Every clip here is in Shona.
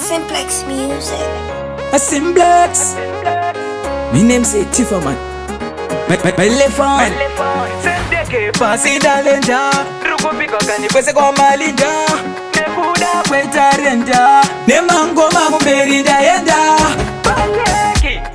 Simplex Music. A Simplex. My name say Tifa man. My left hand. Pasi talenta. Kwese kwa malinda. Nekuda kwetarenta. Nemangoma kumberi ndaenda.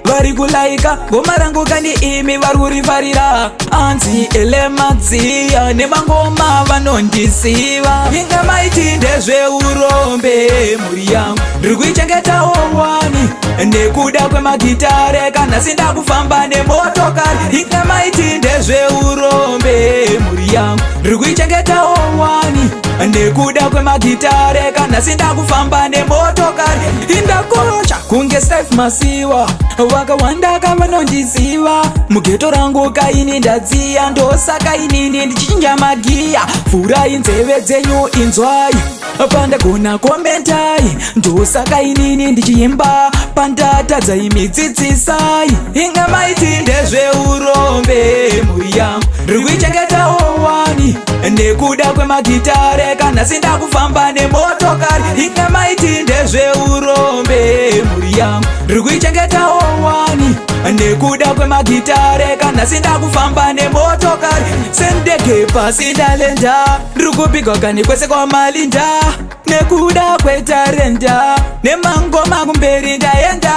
Vari kulaika ngoma rangu kandi imi vari kurifarira. Anzi elemadziya nemangoma vanondisiva. Inga maiti ndezveurombe mhuri yangu ndiri kuichengetawo wani nekuda kwemagitare kana sinda kufamba nemotokari. Inga maiti ndezveurombe mhuri yangu ndiri kuichengetawo wani nekuda kwemagitare kana sinda kufamba nemotokari. Indakocha kunge Steve Masiwa vakawanda kavanondiziva mugeto rangu kaini ndadziya ndosaka inini ndichinja magiya. Vhurai nzeve dzenyu inzwai pandagona komentai ndosaka inini ndichiimba pandatadza imidzidzisai. Inga maiti ndezveurombe mhuri yangu ndiri kuichengetawo wani nekuda kwemagitare kana sinda kufamba nemotokari. Inga maiti ndezveurombe mhuri yangu ndiri kuichengetawo wani nekuda kwemagitare kana sinda kufamba nemotokari. Sendege pasi talenta ndiri kupigwa kani kwese kwamalinda nekuda kwetarenta nemangoma kumberi ndaenda.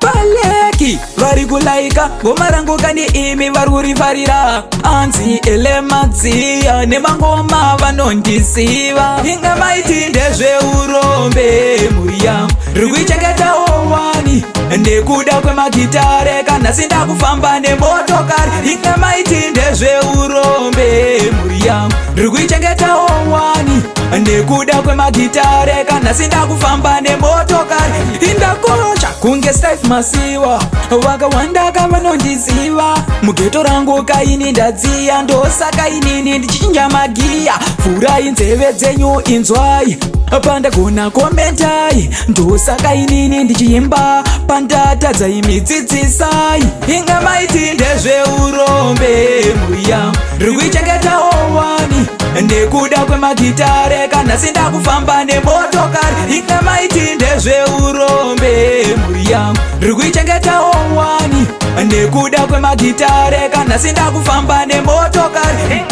Paleki vari kulaika ngoma rangu kandi imi vari kurifarira. Anzi elemadziya nemangoma vanondisiva. Inga maiti ndezveurombe mhuri yangu ndiri kuichengetawo wani nekuda kwemagitare kana sinda kufamba nemotokari. Inga maiti ndezveurombe mhuri yangu ndiri kuichengetawo wani nekuda kwemagitare kana sinda kufamba nemotokari. Indakocha kunge Steve Masiwa vakawanda kavanondiziva mugeto rangu kaini ndadziya ndosaka inini ndichinja magiya. Vhurai nzeve dzenyu inzwai pandagona komentai ndosaka inini ndichiimba pandatadza imidzidzisai. Inga maiti ndezveurombe mhuri yangu ndiri kuichengetawo wani nekuda kwemagitare kana sinda kufamba nemotokari. Inga maiti ndezveurombe mhuri yangu ndiri kuichengetawo wani nekuda kwemagitare kana sinda kufamba nemotokari.